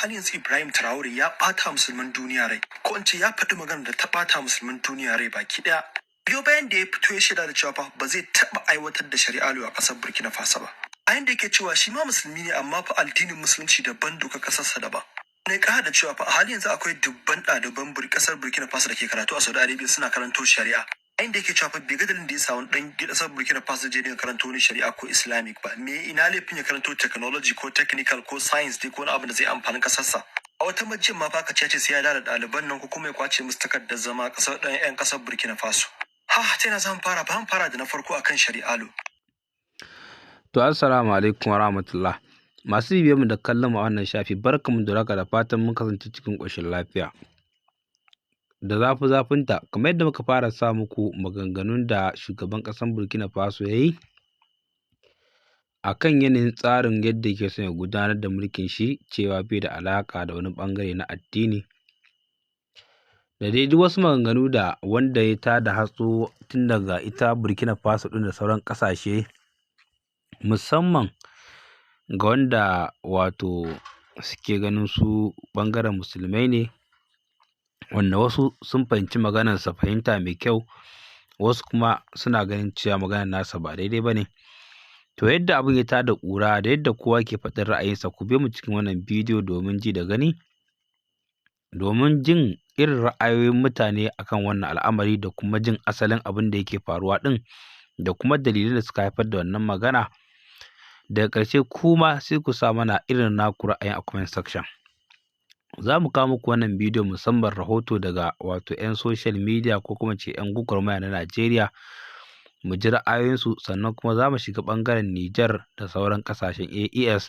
Halin yanzu Ibrahim Traore ya ɓata musulman duniya rai, ko in ce ya faɗi magana da ta ɓata musulman duniya rai baki ɗaya. Biyo bayan da ya fito ya shaida da cewa fa ba zai taɓa aiwatar da shari'a a ƙasar Burkina Faso ba. A yanda yake cewa shi ma musulmi ne, amma fa addinin musulunci daban, dokar ƙasarsa daban. Ne ƙara da cewa fa a halin yanzu akwai dubban ɗaliban ƙasar Burkina Faso da ke karatu a Saudi Arabia suna karanto shari'a. Inda yake cewa fa bai ga dalilin da ya sa wani ɗan ƙasar Burkina Faso je dinga karanto wani shari'a ko Islamic ba. Me ina laifin ya karanto technology ko technical ko science dai ko wani abu da zai amfani ƙasarsa? A wata majiyar ma fa aka ce sai ya da ɗaliban nan ko kuma ya kwace musu takardar zama ƙasar ɗan 'yan ƙasar Burkina Faso. Ha, ta ina zan fara? Ba fara da na farko akan shari'a law. To, assalamu alaikum wa rahmatullah. Masu bibiyar mu da kallon mu a wannan shafi, barkamu da haka, da fatan mun kasance cikin ƙoshin lafiya. Da zafi zafinta, kamar yadda muka fara sa muku maganganun da shugaban ƙasar Burkina Faso ya yi a kan yanayin tsarin yadda yake son ya gudanar da mulkin shi, cewa bai da alaƙa da wani ɓangare na addini. Da dai duk wasu maganganu da wanda ya tada hatso tun daga ita Burkina Faso ɗin da sauran ƙasashe, musamman ga wanda wato suke ganin su ɓangaren musulmai ne, wanda wasu sun fahimci maganarsa fahimta mai kyau, wasu kuma suna ganin cewa maganar nasa ba daidai ba ne. To, yadda abin ya tada ƙura da yadda kowa ke faɗin ra'ayinsa, ku biyo mu cikin wannan bidiyo domin ji da gani, domin jin irin ra'ayoyin mutane akan wannan al'amari, da kuma jin asalin abin da yake faruwa ɗin, da kuma dalilan da suka haifar da wannan magana. Daga ƙarshe kuma sai ku sa mana irin naku ra'ayin a comment section. Za mu kawo muku wannan bidiyo musamman rahoto daga wato 'yan social media, ko kuma ce 'yan gwagwarmaya na Najeriya, mu ji ra'ayoyinsu. Sannan kuma za mu shiga ɓangaren Nijar da sauran ƙasashen AES,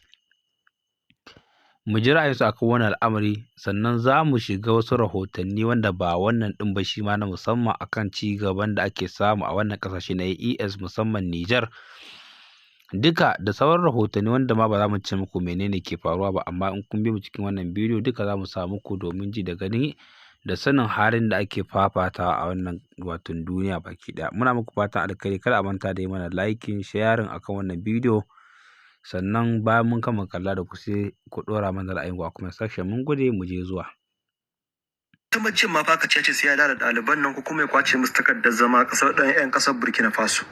mu ji ra'ayinsu akan wannan al'amari. Sannan za mu shiga wasu rahotanni wanda ba wannan ɗin ba, shi ma na musamman akan ci gaban da ake samu a wannan ƙasashe na AES, musamman Nijar duka, da sauran rahotanni wanda ma ba za mu ce muku menene ke faruwa ba, amma in kun bi mu cikin wannan bidiyo duka za mu sa muku domin ji da gani da sanin halin da ake fafatawa a wannan wato duniya baki ɗaya. Muna muku fatan alkhairi. Kada a manta da yi mana liking, sharing akan wannan bidiyo. Sannan bayan mun gama kalla da ku, sai ku ɗora mana ra'ayinku a comment section. Mun gode, mu je zuwa. Ta majiyar ma fa aka ce sai ya da ɗaliban nan ko kuma ya kwace musu takardar zama ƙasar ɗan 'yan ƙasar Burkina Faso.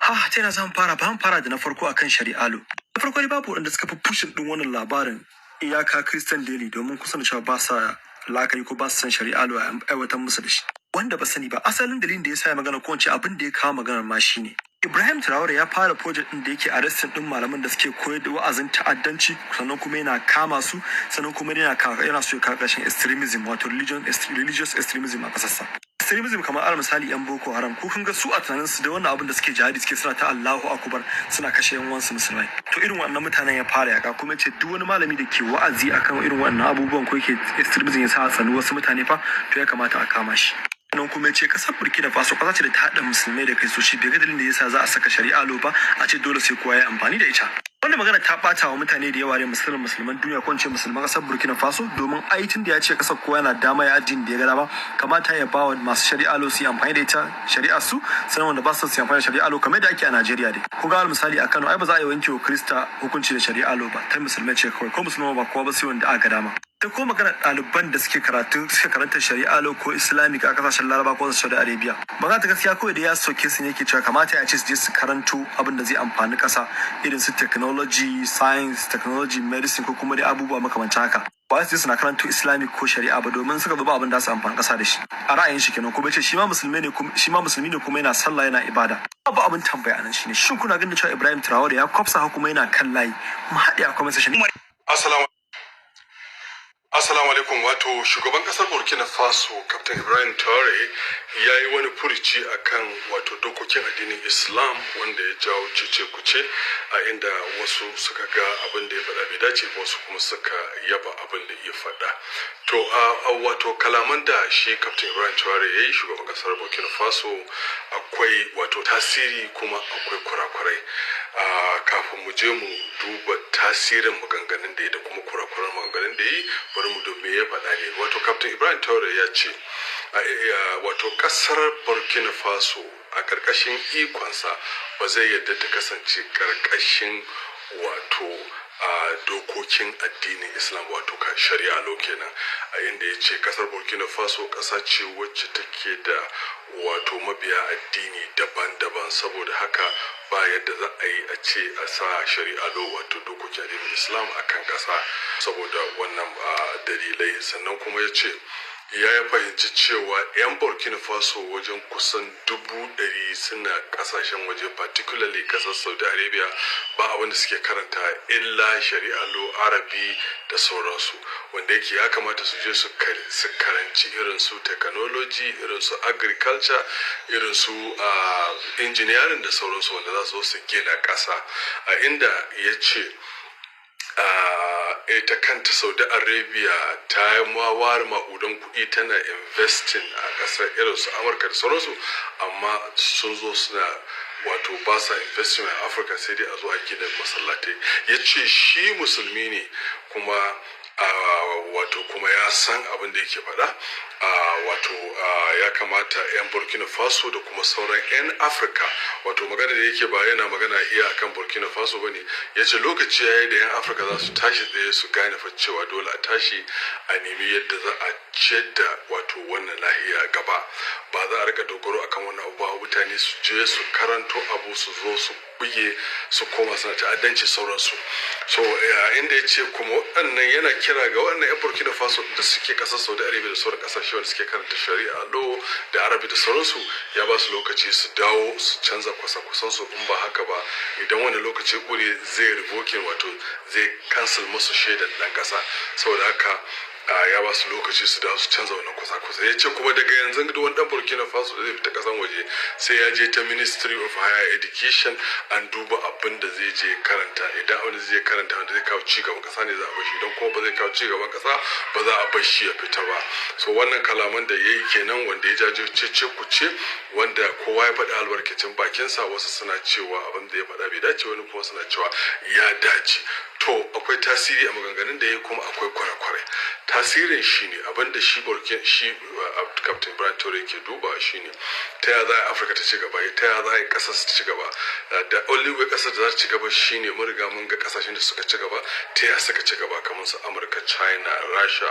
Ha, ta ina zan fara? Ba fara da na farko akan shari'a law. Na farko dai, babu waɗanda suka fi pushing ɗin wannan labarin iyaka Christian Daily, domin kusa da cewa ba sa la'akari ko ba su san shari'a law a aiwatar musu da shi. Wanda ba sani ba, asalin dalilin da ya sa ya magana, ko in ce abin da ya kawo maganar ma, shine Ibrahim Traore ya fara project ɗin da yake arresting ɗin malaman da suke koyar da wa'azin ta'addanci, sannan kuma yana kama su, sannan kuma yana so ya kawo ƙarshen extremism, wato religious extremism a ƙasarsa. Extremism kamar alal misali yan Boko Haram, ko kun ga su a tunanin su da wannan abin da suke jihadi suke, suna ta Allahu akbar, suna kashe yan uwansu musulmai. To, irin wannan mutanen ya fara yaka, kuma ce duk wani malami da ke wa'azi akan irin wannan abubuwan ko yake extremism ya sa a tsani wasu mutane fa, to ya kamata a kama shi. Nan kuma ya ce kasar Burkina Faso kasa ce da ta haɗa musulmai da kristoci, bai ga dalilin da yasa za a saka shari'a law ba, a ce dole sai kowa ya amfani da ita. Wannan magana ta ɓata wa mutane da yawa ne, musulman musulman duniya, ko in ce musulman kasar Burkina Faso, domin ai tun da ya ce kasar kowa yana dama ya addini da ya ga dama, kamata ya ba wa masu shari'a law su yi amfani da ita shari'a su, sannan wanda ba su su yi amfani da shari'a law, kamar yadda ake a Najeriya dai. Kun ga alal misali a Kano, ai ba za a yi wanke wa Krista hukunci da shari'a law ba, ta musulmai ce kawai, ko musulman ba kowa ba, sai wanda aka dama. Ta ko magana ɗaliban da suke karatu, suke karanta shari'a law ko Islamic a kasashen Laraba ko Saudi Arabia, magana ta gaskiya kawai da ya soke su ne, yake cewa kamata ya ce su je su karanto abin da zai amfani ƙasa, irin su technology, science, technology, medicine, ko kuma dai abubuwa makamancin haka, ba su je suna karanto Islamic ko shari'a ba, domin suka zo ba abin da su amfani ƙasa da shi. A ra'ayin shi kenan. Kuma ce shi ma musulmi ne, shi ma musulmi ne, kuma yana sallah, yana ibada. Abu abin tambaya nan shine, shin kuna ganin cewa Ibrahim Traore ya kwafsa kuma yana kan layi? Mu haɗe a comment section. Assalamu alaikum. Wato shugaban kasar Burkina Faso, Captain Ibrahim Traore, ya yi wani furici akan wato dokokin addinin Islam wanda ya jawo cece kuce, a inda wasu suka ga abin da ya faɗa bai dace ba, wasu kuma suka yaba abin da ya faɗa. To, a wato kalaman da shi Captain Ibrahim Traore ya yi, shugaban kasar Burkina Faso, akwai wato tasiri kuma akwai kurakurai. Kafin mu je mu duba tasirin maganganun da ya da kuma kurakuran maganganun da ya yi, bari mu dubi me ya faɗa ne. Wato Captain Ibrahim Traore ya ce wato ƙasar Burkina Faso a ƙarƙashin ikonsa ba zai yadda ta kasance ƙarƙashin wato a dokokin addinin Islam, wato ka shari'a law kenan, a inda ya ce kasar Burkina Faso kasa ce wacce take da wato mabiya addini daban-daban. Saboda haka ba yadda za a yi a ce a sa shari'a law, wato dokokin addinin Islam, a kan kasa saboda wannan dalilai. Sannan kuma ya ce ya fahimci cewa 'yan Burkina Faso wajen kusan 100,000 suna kasashen waje, particularly kasar Saudi Arabia, ba abin da suke karanta illa shari'a law, Arabi da sauransu, wanda yake ya kamata su je su karanci irin su technology, irin su agriculture, irin su engineering da sauransu, wanda za su zo su gina kasa. A inda ya ce ita kanta Saudi Arabia ta yi ware maƙudan kuɗi tana investing a ƙasar irin su Amurka da sauransu, amma sun zo suna wato ba sa investing a Afirka, sai dai a zo a gina masallatai. Ya ce shi musulmi ne kuma wato kuma ya san abin da yake faɗa. Wato ya kamata 'yan Burkina Faso da kuma sauran 'yan Afirka, wato magana da yake ba yana magana iya akan Burkina Faso ba ne, ya ce lokaci ya yi da 'yan Afirka za su tashi tsaye su gane fa cewa dole a tashi a nemi yadda za a ciyar da wato wannan lahiya gaba. Ba za a rika dogaro akan wannan abu ba, mutane su je su karanto abu, su zo su buge, su koma suna ta'addanci, sauransu. So inda ya ce kuma waɗannan, yana kira ga waɗannan 'yan Burkina Faso da suke ƙasar Saudi Arabia da sauran ƙasashe wanda suke karanta shari'a law da Arabi da sauransu, ya ba su lokaci su dawo su canza kwasa-kwasan su. In ba haka ba, idan wani lokaci ƙure, zai revoking, wato zai cancel musu shaidar ɗan ƙasa. Saboda haka ya ba su lokaci su dawo su canza wannan kwasa-kwasa. Ya ce kuma daga yanzu duk wani dan Burkina Faso da zai fita kasan waje sai ya je ta Ministry of Higher Education an duba abin da zai je karanta. Idan abin da zai karanta wanda zai kawo cigaban kasa ne, za a bashi. Idan kuma ba zai kawo cigaban kasa ba, za a bar shi ya fita ba. So wannan kalaman da ya yi kenan, wanda ya jajirce kuce, wanda kowa ya faɗi albarkacin bakinsa. Wasu suna cewa abin da ya faɗa bai dace, wani kuma suna cewa ya dace. To akwai tasiri a maganganun da ya, kuma akwai kwarekwarai. Tasirin shi ne abin da shi Burkina, shi Captain Ibrahim Traore ke duba shi ne ta ya za a Afirka ta ci gaba, ta ya za a kasar ta ci gaba. Da only way kasar da za ta ci gaba shine mun riga mun ga kasashen da suka ci gaba, ta ya suka ci gaba, kamar su Amurka, China, Rasha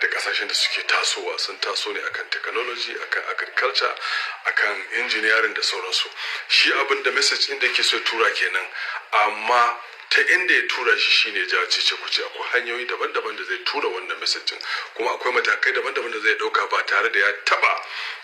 da kasashen da suke tasowa. Sun taso ne akan technology, akan agriculture, akan engineering da sauransu. Shi abin da message ɗin da yake so tura kenan, amma ta inda ya tura shi shine ja cece kuce. Akwai hanyoyi daban-daban da zai tura wannan message, kuma akwai matakai daban-daban da zai dauka ba tare da ya taba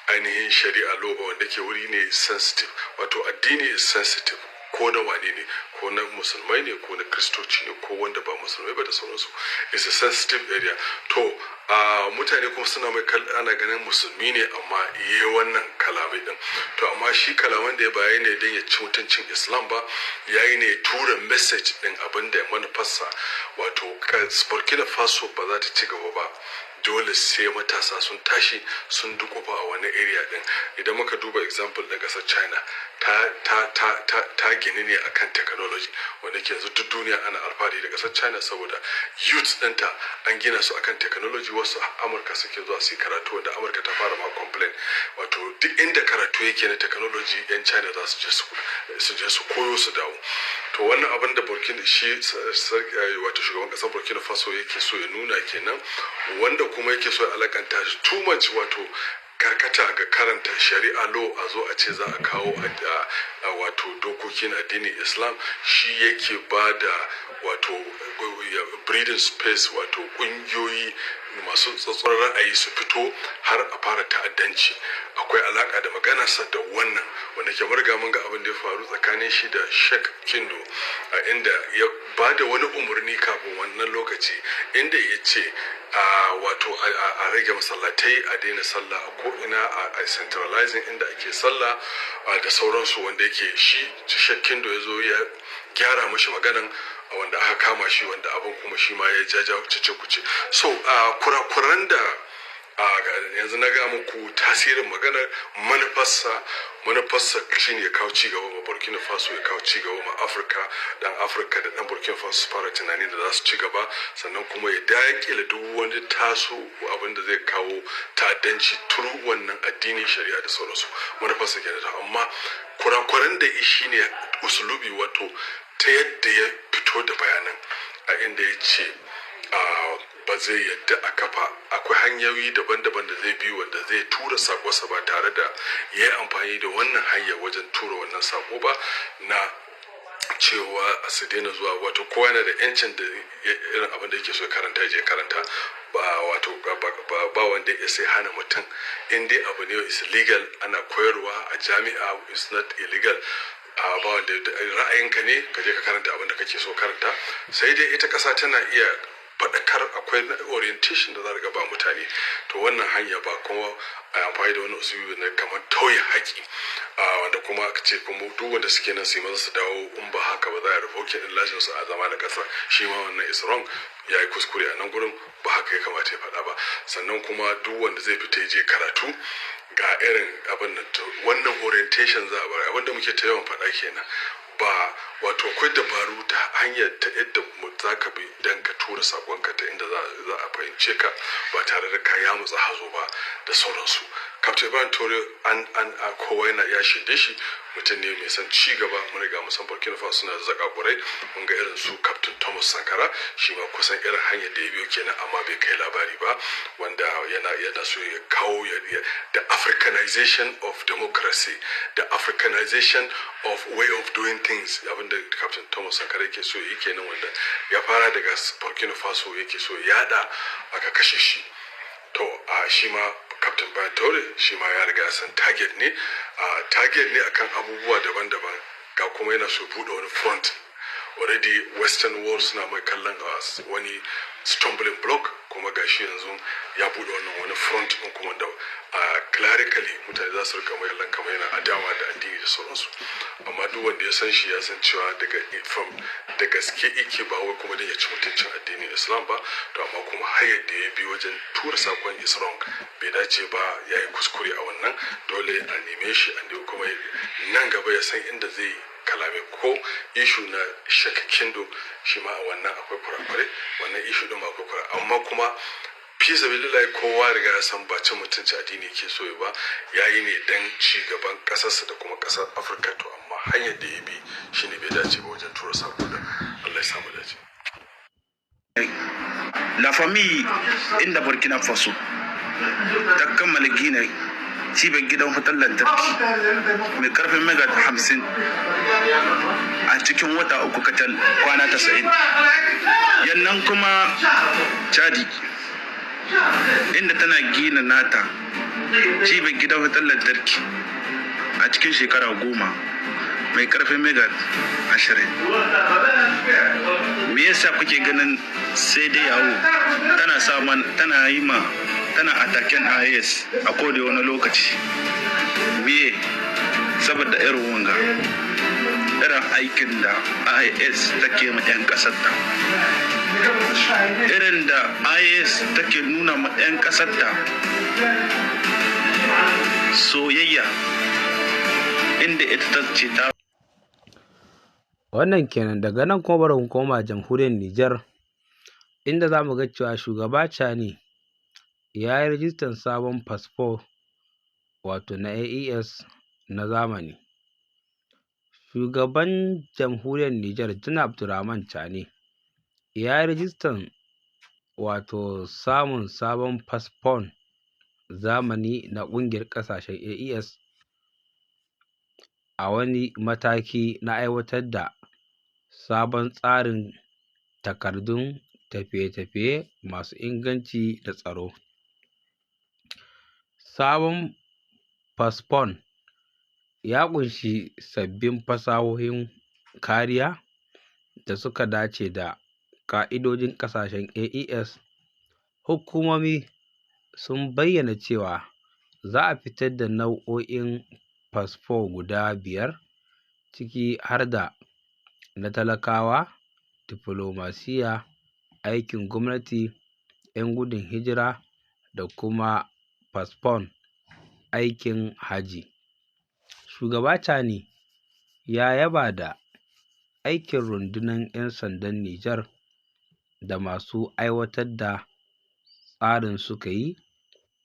ainihin shari'a law ba, wanda ke wuri ne sensitive. Wato addini is sensitive, ko na wane ne, ko na musulmai ne, ko na Kristoci ne, ko wanda ba musulmai ba da sauransu, is a sensitive area. To a mutane kuma suna mai ana ganin musulmi ne amma yi wannan kalamai din. To amma shi kalaman da ya bayi ne don ya ci mutuncin Islam ba, yayi ne tura message din abin da manufarsa, wato Burkina Faso ba za ta ci gaba ba, dole sai matasa sun tashi sun dukufa a wani area din. Idan muka duba example da kasar China, ta gini ne akan technology, wanda ke yanzu duk duniya ana alfahari da kasar China saboda youth ɗinta an gina su akan technology. Wasu Amurka suke zuwa su yi karatu, wanda Amurka ta fara ma complain. Wato duk inda karatu yake na technology, yan China za su je su koyo su dawo. To wannan abin da Burkina, shi wato shugaban kasar Burkina Faso yake so ya nuna kenan, wanda kuma yake so ya alakanta shi too much, wato karkata ga karanta shari'a law, a zo a ce za a kawo wato dokokin addinin Islam, shi yake ba da wato breeding space, wato kungiyoyi masu tsatsauran ra'ayi su fito har a fara ta'addanci. Akwai alaka da maganarsa da wannan, wanda ke marga mun ga abin da ya faru tsakanin shi da Sheikh Kindo, a inda ya ba da wani umarni kafin wannan lokaci, inda ya ce wato a rage masallatai, a daina sallah a ko'ina, a centralizing inda ake sallah da sauransu, wanda yake shi Sheikh Kindo ya zo ya gyara mashi maganan, wanda aka kama shi, wanda abin kuma shi ma ya jaja cece kuce. So kurakuran da yanzu na ga muku tasirin maganar, manufarsa shine ya kawo cigaba ma Burkina Faso, ya kawo cigaba ma Afirka, dan Afirka da dan Burkina Faso su fara tunani da za su ci gaba, sannan kuma ya daƙile duk wani taso abin da zai kawo ta'addanci turu wannan addini, shari'a da sauransu. Manufarsa kenan, amma kurakuran da shi ne usulubi, wato ta yadda ya fito. fito da bayanan, a inda ya ce ba zai yadda a kafa, akwai hanyoyi daban-daban da zai bi wanda zai tura sakonsa ba tare da ya yi amfani da wannan hanyar wajen tura wannan sako ba, na cewa su daina zuwa. Wato kowa yana da yancin da irin abin da yake so karanta ya je karanta ba, wato ba wanda ya sai hana mutum in dai abu ne is legal, ana koyarwa a jami'a, is not illegal. A ba wanda, ra'ayinka ne, ka je ka karanta abin da kake so karanta. Sai dai ita ƙasa tana iya faɗakar, akwai orientation da za a ba mutane. To wannan hanya ba kuma a amfani da wani usulubi na kamar tauye haƙƙi, wanda kuma aka ce kuma duk wanda suke nan su yi maza su dawo, in ba haka ba za a revoke din license su a zama na ƙasa. Shi ma wannan is wrong, ya yi kuskure a nan gurin, ba haka ya kamata ya faɗa ba. Sannan kuma duk wanda zai fita ya je karatu ga irin abin nan, wannan orientation za a bari. Abin da muke ta yawan faɗa kenan ba, wato akwai dabaru ta hanyar ta yadda za ka bi don ka tura sakonka ta inda za a fahimce ka ba tare da ka yamutsa hazo ba da sauransu. Captain Ibrahim Traore, an kowa yana ya shaide shi, mutum ne mai son ci gaba. Mun riga mun san Burkina Faso suna da zakakurai. Mun ga irin su Captain Thomas Sankara, shi ma kusan irin hanyar da ya biyo kenan, amma bai kai labari ba, wanda yana so ya kawo the Africanization of democracy, the Africanization of way of doing things. Abinda Captain Thomas Sankara yake so yi kenan, wanda ya fara daga Burkina Faso yake so yada, aka kashe shi. To a shi ma Captain Ibrahim Traore, shi ma ya riga san target ne, a target ne akan abubuwa daban-daban. Ga kuma yana so buɗe wani front. Already Western world suna mai kallon as wani stumbling block, kuma gashi yanzu ya buɗe wannan wani front ɗin kuma da a clerically mutane za su rika mai kallon kamar yana adawa da addini da sauransu. Amma duk wanda ya san shi ya san cewa daga from da gaske yake, ba wai kuma dan ya ci mutuncin addinin Islam ba. To amma kuma hanyar da ya bi wajen tura sakon is wrong, bai dace ba, ya yi kuskure a wannan. Dole a neme shi a nemi kuma nan gaba ya san inda zai kalame. Ko issue na Sheikh Kindo, shi ma a wannan akwai kurakure, wannan issue din ma akwai kurakure. Amma kuma fi sabilillahi, kowa riga ya san ba cin mutunci addini ke so ba, ya yi ne dan ci gaban kasarsa da kuma kasar Afirka. To amma hanyar da ya bi shine bai dace ba wajen tura sako da. Allah ya samu dace. La famille, inda Burkina Faso ta kammala gina cibiyar gidan wutar lantarki mai karfin mega 50 a cikin wata 3 kacal, kwana 90. Yannan kuma Chadi, inda tana gina nata cibiyar gidan wutar lantarki a cikin shekara 10 mai karfin mega 20. Me yasa kuke ganin CEDEAO tana saman, tana yi ma, tana attacking AES a koda wani lokaci? Me? Saboda irin wanga irin aikin da AES take ma 'yan kasarta, irin da AES take nuna ma 'yan kasarta soyayya, inda ita ta ce ta Wannan kenan. Daga nan kuma bari mu koma Jamhuriyar Nijar, inda za mu ga cewa shugaba Tchiani ya yi rijistar sabon fasfo, wato na AES na zamani. Shugaban Jamhuriyar Nijar, Janar Abdurrahman Tchiani, ya yi rijistar wato samun sabon fasfon zamani na ƙungiyar ƙasashen AES a wani mataki na aiwatar da sabon tsarin takardun tafiye-tafiye masu inganci da tsaro. Sabon fasfon ya ƙunshi sabbin fasahohin kariya da suka dace da ƙa'idojin ƙasashen AES. Hukumomi sun bayyana cewa za a fitar da nau'o'in fasfo guda biyar, ciki har da na talakawa, diflomasiyya, aikin gwamnati, 'yan gudun hijira da kuma fasfon aikin hajji. Shugaba Tchiani ya yaba da aikin rundunar 'yan sandan Nijar da masu aiwatar da tsarin suka yi,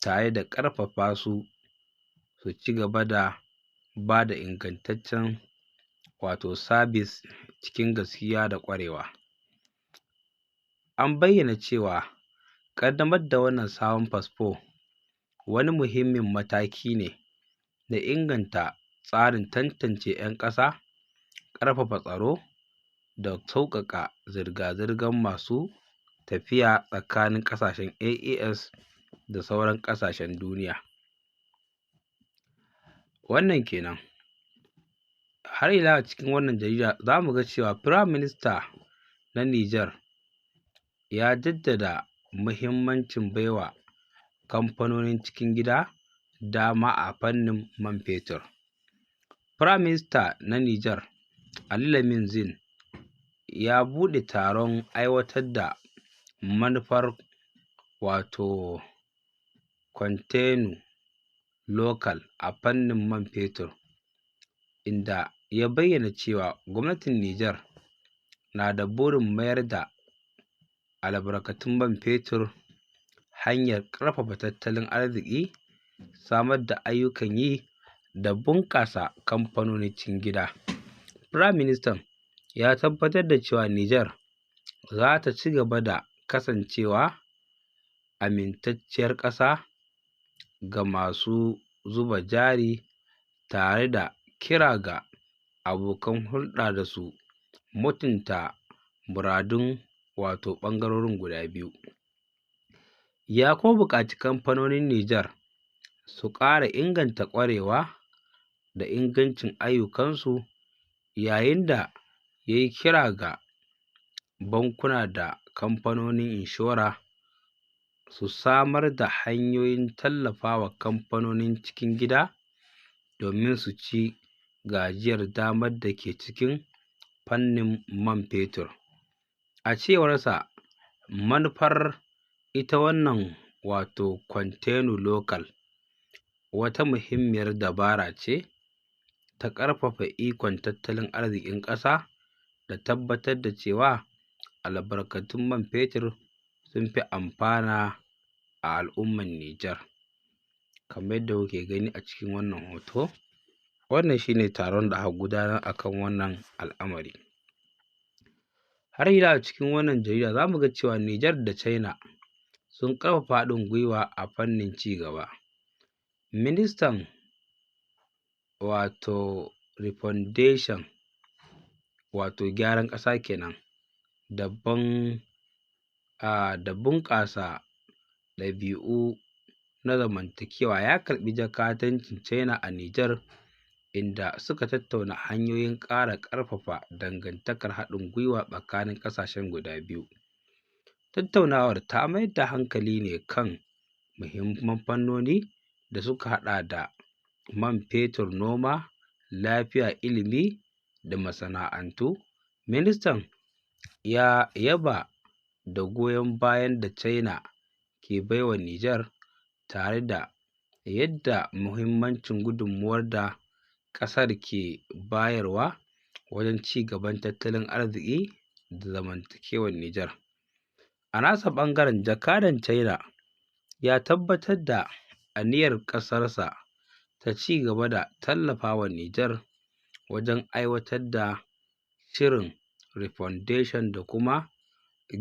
tare da ƙarfafa su su ci gaba da ba da ingantaccen wato sabis cikin gaskiya da ƙwarewa. An bayyana cewa ƙaddamar da wannan sabon fasfo wani muhimmin mataki ne na inganta tsarin tantance 'yan ƙasa, ƙarfafa tsaro, da sauƙaƙa zirga-zirgar masu tafiya tsakanin ƙasashen AES da sauran ƙasashen duniya. Wannan kenan. Har ila a cikin wannan jarida za mu ga cewa Firayim Minista na Nijar ya jaddada muhimmancin baiwa kamfanonin cikin gida dama a fannin man fetur. Firayim Minista na Nijar, Ali Lamin Zine, ya buɗe taron aiwatar da manufar wato contenu local a fannin man fetur, inda ya bayyana cewa gwamnatin Nijar na da burin mayar da albarkatun man fetur hanyar ƙarfafa tattalin arziki, samar da ayyukan yi, da bunƙasa kamfanonin cikin gida. Firayim Ministan ya tabbatar da cewa Nijar za ta ci gaba da kasancewa amintacciyar ƙasa ga masu zuba jari, tare da kira ga abokan hulɗa da su mutunta muradun wato ɓangarorin guda biyu. Ya kuma buƙaci kamfanonin Nijar su ƙara inganta ƙwarewa da ingancin ayyukansu, yayin da ya yi kira ga bankuna da kamfanonin inshora su samar da hanyoyin tallafawa kamfanonin cikin gida domin su ci gajiyar damar da ke cikin fannin man fetur. A cewarsa, manufar ita wannan wato contenu local wata muhimmiyar dabara ce ta ƙarfafa ikon tattalin arzikin ƙasa da tabbatar da cewa albarkatun man fetur sun fi amfana a al'ummar Nijar. Kamar yadda kuke gani a cikin wannan hoto, wannan shi ne taron da aka gudanar a kan wannan al'amari. Har ila a cikin wannan jarida za mu ga cewa Nijar da China sun ƙarfafa haɗin gwiwa a fannin ci gaba. Ministan wato Refundation, wato gyaran ƙasa kenan, da da bunƙasa ɗabi'u na zamantakewa, ya karɓi jakadancin China a Nijar, inda suka tattauna hanyoyin ƙara ƙarfafa dangantakar haɗin gwiwa tsakanin ƙasashen guda biyu. Tattaunawar ta mayar da hankali ne kan muhimman fannoni da suka haɗa da man fetur, noma, lafiya, ilimi, da masana'antu. Ministan ya yaba da goyon bayan da China ke baiwa Nijar, tare da yadda muhimmancin gudunmuwar da ƙasar ke bayarwa wajen ci gaban tattalin arziki da zamantakewar Nijar. A nasa ɓangaren, jakadan China ya tabbatar da aniyar ƙasarsa ta ci gaba da tallafawa Nijar wajen aiwatar da shirin Refundation da kuma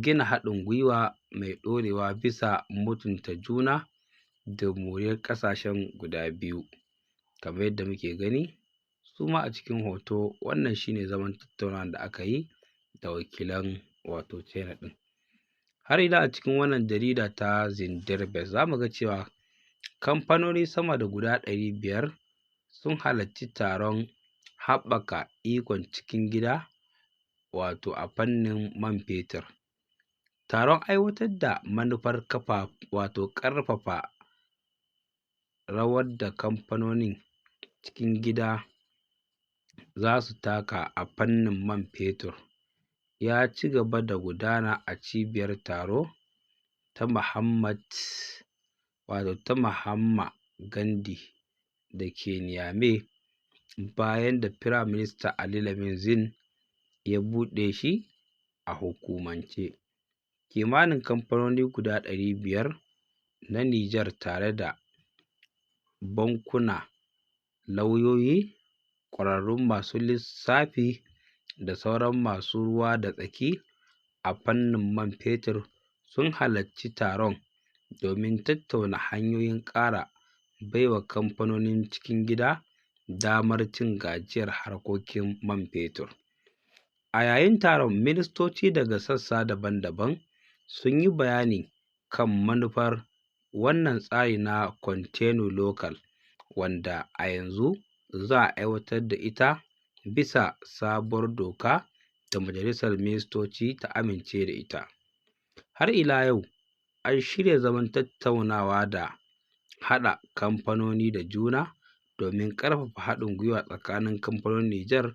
gina haɗin gwiwa mai ɗorewa bisa mutunta juna da moriyar ƙasashen guda biyu. Kamar yadda muke gani su ma a cikin hoto, wannan shine zaman tattaunawar da aka yi da wakilan wato China ɗin. Har ila a cikin wannan jarida ta Zindirbes za mu ga cewa kamfanoni sama da guda 500 sun halarci taron haɓaka ikon cikin gida wato a fannin man fetur. Taron aiwatar da manufar kafa wato ƙarfafa rawar da kamfanonin cikin gida za su taka a fannin man fetur ya ci gaba da gudana a cibiyar taro ta Muhammad wato ta Mahatma Gandhi da ke Niamey, bayan da Firayim Minista Ali Lamin Zine ya buɗe shi a hukumance. Kimanin kamfanoni guda 500 na Nijar, tare da bankuna, lauyoyi, ƙwararrun masu lissafi, da sauran masu ruwa da tsaki a fannin man fetur sun halarci taron domin tattauna hanyoyin ƙara baiwa kamfanonin cikin gida damar cin gajiyar harkokin man fetur. A yayin taron, ministoci daga sassa daban-daban sun yi bayani kan manufar wannan tsari na Contenu Local, wanda a yanzu za a aiwatar da ita bisa sabuwar doka da Majalisar Ministoci ta amince da ita. Har ila yau, an shirya zaman tattaunawa da haɗa kamfanoni da juna domin ƙarfafa haɗin gwiwa tsakanin kamfanonin Nijar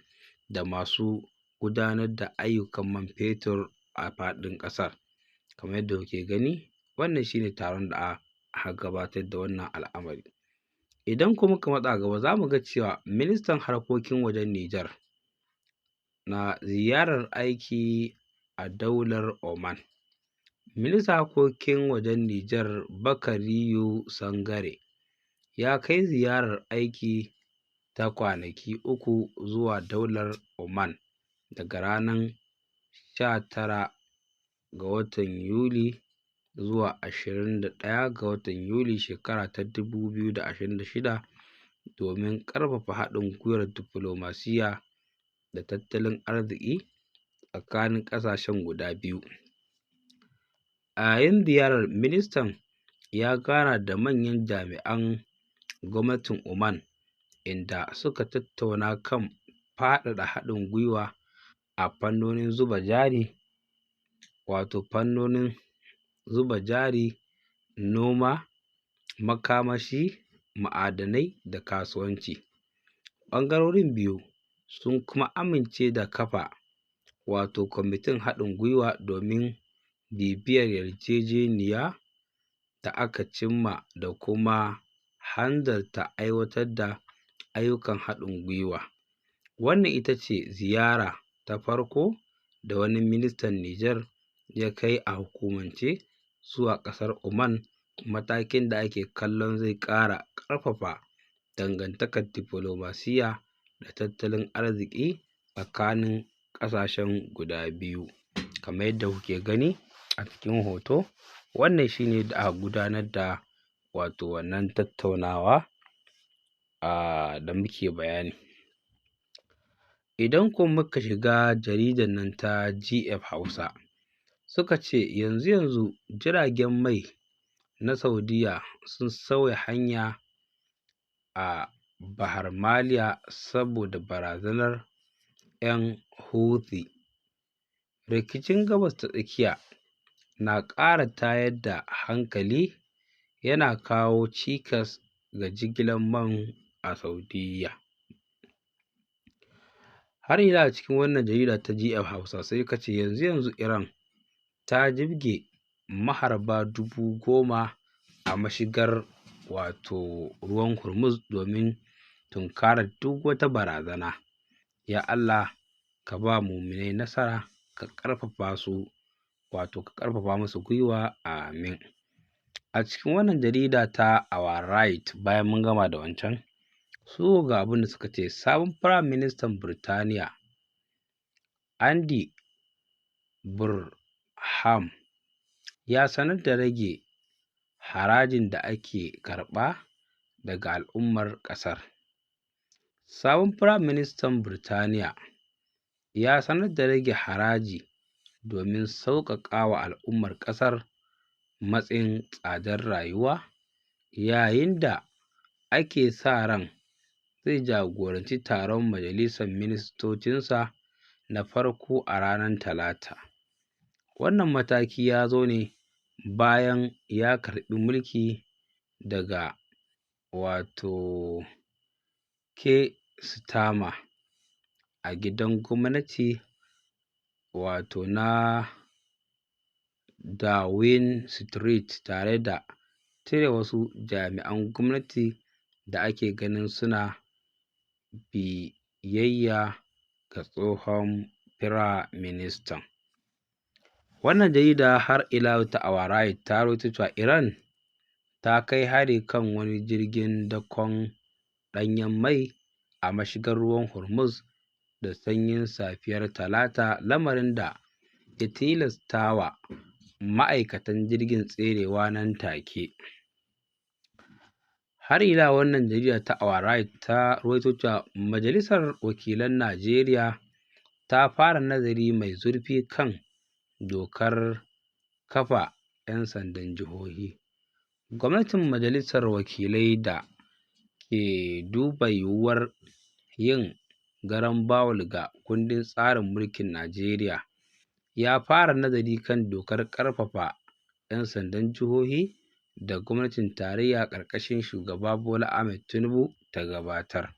da masu gudanar da ayyukan man fetur a faɗin ƙasar. Kamar yadda kuke gani, wannan shi ne taron da aka gabatar da wannan al'amari. Idan kuma muka matsa gaba, za mu ga cewa ministan harkokin wajen Nijar na ziyarar aiki a daular Oman. Ministan harkokin wajen Nijar, Bakariyu Sangare, ya kai ziyarar aiki ta kwanaki 3 zuwa daular Oman daga ranar 19 ga watan Yuli zuwa 21 ga watan Yuli shekara ta 2026 domin ƙarfafa haɗin gwiwar diflomasiyya da tattalin arziki tsakanin ƙasashen guda biyu. A yayin ziyarar, ministan ya gana da manyan jami'an gwamnatin Oman, inda suka tattauna kan faɗaɗa haɗin gwiwa a fannonin zuba jari, wato fannonin zuba jari, noma, makamashi, ma'adanai da kasuwanci. Ɓangarorin biyu sun kuma amince da kafa wato kwamitin haɗin gwiwa domin bibiyar yarjejeniya da aka cimma da kuma hanzarta aiwatar da ayyukan haɗin gwiwa. Wannan ita ce ziyara ta farko da wani ministan Nijar ya kai a hukumance zuwa ƙasar Oman, matakin da ake kallon zai ƙara ƙarfafa dangantakar diflomasiyya da tattalin arziki tsakanin ƙasashen guda biyu. Kamar yadda kuke gani a cikin hoto, wannan shi ne yadda aka gudanar da wato wannan tattaunawa da muke bayani. Idan kuma muka shiga jaridar nan ta GF Hausa, suka ce yanzu-yanzu jiragen mai na Saudiyya sun sauya hanya a Bahar Maliya saboda barazanar 'yan Houthi. Rikicin Gabas ta Tsakiya na ƙara tayar da hankali, yana kawo cikas ga jigilar man a Saudiyya. Har ila a cikin wannan jarida ta GF Hausa, sai ka ce yanzu-yanzu Iran ta jibge maharba 10,000 a mashigar wato ruwan Hormuz domin tunkarar duk wata barazana. Ya Allah, ka ba muminai nasara, ka ƙarfafa su, wato ka ƙarfafa musu gwiwa, amin. A cikin wannan jarida ta Our Right, bayan mun gama da wancan, su ga abin da suka ce: sabon Firayim Ministan Birtaniya Andy Burnham ya sanar da rage harajin da ake karɓa daga al'ummar ƙasar. Sabon Firayim Ministan Birtaniya ya sanar da rage haraji domin sauƙaƙa wa al'ummar ƙasar matsin tsadar rayuwa, yayin da ake sa ran zai jagoranci taron majalisar ministocinsa na farko a ranar Talata. Wannan mataki ya zo ne bayan ya karɓi mulki daga wato Keir Starmer a gidan gwamnati wato na Downing Street, tare da cire wasu jami'an gwamnati da ake ganin suna biyayya ga tsohon firaministan. Wannan jarida har ila ta Our Right ta rawaito cewa Iran ta kai hari kan wani jirgin dakon ɗanyen mai a mashigar ruwan Hormuz da sanyin safiyar Talata, lamarin da ya tilastawa ma'aikatan jirgin tserewa nan take. Har ila wannan jarida ta Our Right ta ruwaito cewa Majalisar Wakilan Najeriya ta fara nazari mai zurfi kan dokar kafa 'yan sandan jihohi. Gwamnatin Majalisar Wakilai da ke duba yiwuwar yin garambawul ga kundin tsarin mulkin Najeriya ya fara nazari kan dokar ƙarfafa 'yan sandan jihohi da gwamnatin tarayya ƙarƙashin Shugaba Bola Ahmed Tinubu ta gabatar.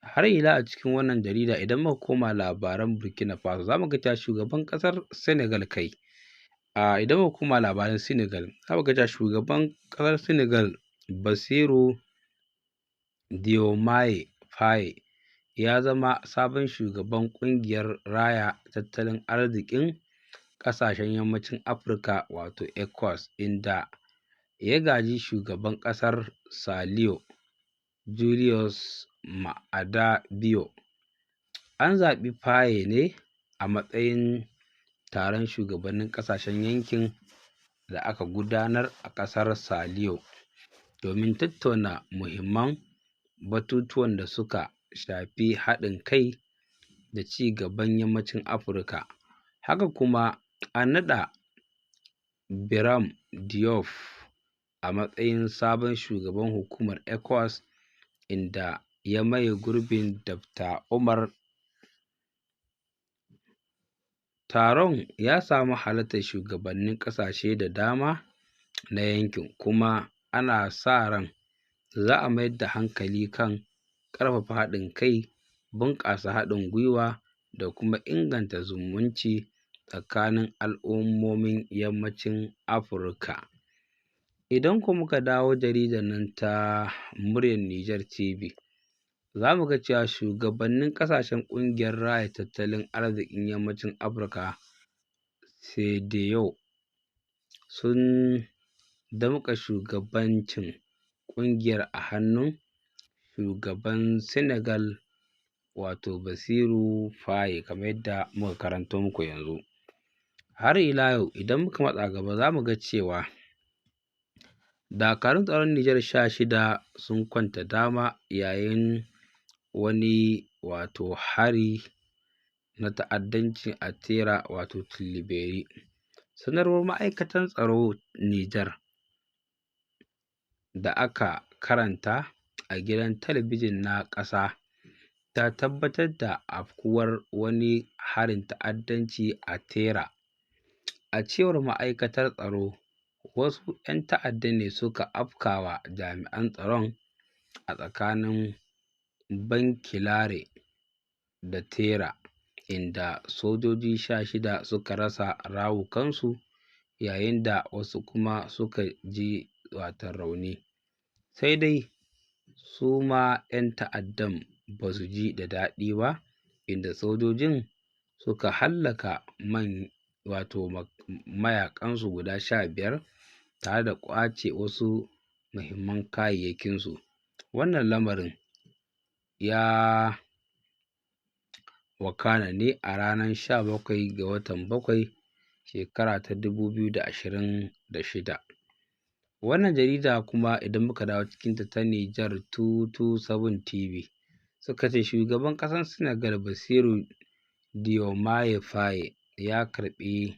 Har ila a cikin wannan jarida, idan muka koma labaran Burkina Faso, za mu ga cewa shugaban ƙasar Senegal kai a idan muka koma labaran Senegal, za mu ga cewa shugaban ƙasar Senegal Bassirou Diomaye Faye ya zama sabon shugaban ƙungiyar raya tattalin arzikin ƙasashen yammacin Afirka, wato ECOWAS, inda ya gaji shugaban ƙasar Saliyo Julius Maada Bio. An zaɓi Faye ne a matsayin taron shugabannin ƙasashen yankin da aka gudanar a ƙasar Saliyo domin tattauna muhimman batutuwan da suka shafi haɗin kai da ci gaban yammacin Afirka. Haka kuma an naɗa Birame Diop a matsayin sabon shugaban hukumar ECOWAS, inda ya maye gurbin Dr. Umar. Taron ya samu halartar shugabannin ƙasashe da dama na yankin, kuma ana sa ran za a mayar da hankali kan ƙarfafa haɗin kai, bunƙasa haɗin gwiwa da kuma inganta zumunci tsakanin al'ummomin yammacin Afirka. Idan ko muka dawo jaridar nan ta Muryar Nijar TV, za mu ga cewa shugabannin ƙasashen ƙungiyar raya tattalin arzikin yammacin Afirka CEDEAO sun damƙa shugabancin ƙungiyar a hannun shugaban Senegal, wato Bassirou Faye, kamar yadda muka karanto muku yanzu. Har ila yau, idan muka matsa gaba, za mu ga cewa dakarun tsaron Nijar 16 sun kwanta dama yayin wani wato hari na ta'addanci a Tera, wato Tillaberi. Sanarwar ma'aikatan tsaro Nijar da aka karanta a gidan talabijin na ƙasa ta tabbatar da afkuwar wani harin ta'addanci a Tera. A cewar ma'aikatar tsaro, wasu 'yan ta'adda ne suka afkawa jami'an tsaron a tsakanin Bankilare da Tera, inda sojoji 16 suka rasa rawukansu yayin da wasu kuma suka ji watan rauni. Sai dai su ma 'yan ta'addan ba su ji da daɗi ba, inda sojojin suka hallaka man wato mayaƙansu guda 15 tare da ƙwace wasu muhimman kayayyakinsu. Wannan lamarin ya wakana ne a ranar 17 ga watan 7, shekara ta 2026. Wannan jarida kuma, idan muka dawo cikinta ta Nijar 227 TV, suka ce shugaban ƙasar Senegal Bassirou Diomaye Faye ya karɓi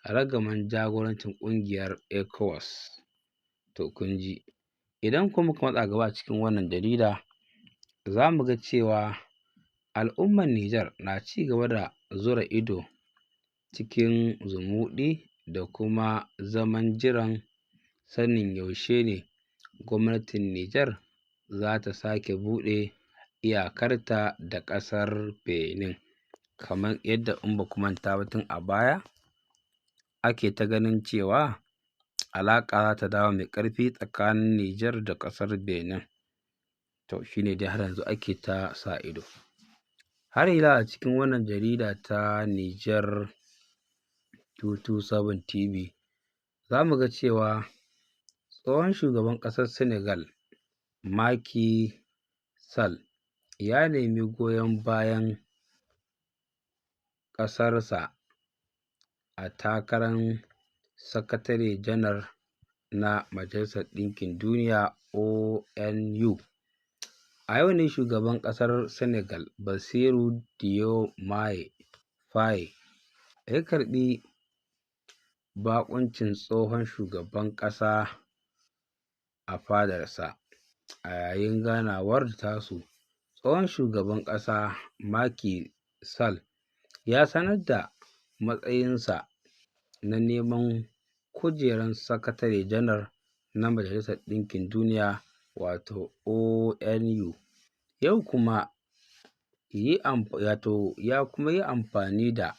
ragaman jagorancin ƙungiyar ECOWAS. To, kun ji. Idan kuma muka matsa gaba a cikin wannan jarida, za mu ga cewa al'ummar Nijar na ci gaba da zura ido cikin zumuɗi da kuma zaman jiran sanin yaushe ne gwamnatin Nijar za ta sake buɗe iyakarta da ƙasar Benin. Kamar yadda, in ba ku manta ba, tun a baya ake ta ganin cewa alaƙa za ta dawo mai ƙarfi tsakanin Nijar da ƙasar Benin. To, shi ne dai har yanzu ake ta sa ido. Har ila a cikin wannan jarida ta Nijar 227 TV, za mu ga cewa tsohon shugaban ƙasar Senegal Macky Sall ya nemi goyon bayan ƙasarsa. a takarar Sakatare Janar na Majalisar Ɗinkin Duniya (ONU). A yau ne shugaban ƙasar Senegal Bassirou Diomaye Faye ya karɓi baƙuncin tsohon shugaban ƙasa a fadarsa. A yayin ganawar tasu, tsohon shugaban ƙasa Macky Sall ya sanar da matsayinsa na neman kujerar Sakatare Janar na Majalisar Ɗinkin Duniya, wato ONU. Yau kuma yi wato ya kuma yi amfani da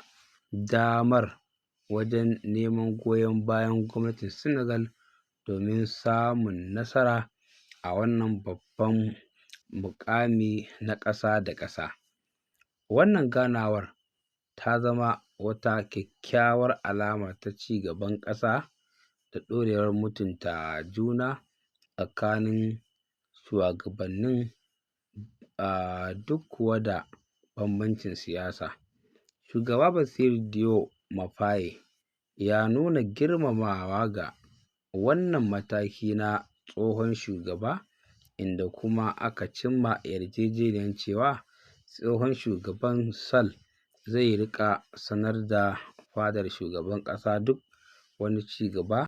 damar wajen neman goyon bayan gwamnatin Senegal domin samun nasara a wannan babban muƙami na ƙasa da ƙasa. Wannan ganawar ta zama wata kyakkyawar alama ta ci gaban ƙasa da ɗorewar mutunta juna tsakanin shuwagabannin, duk kuwa da bambancin siyasa. Shugaba Bassirou Diomaye Faye ya nuna girmamawa ga wannan mataki na tsohon shugaba, inda kuma aka cimma yarjejeniyar cewa tsohon shugaban Sall zai riƙa sanar da fadar shugaban ƙasa duk wani ci gaba.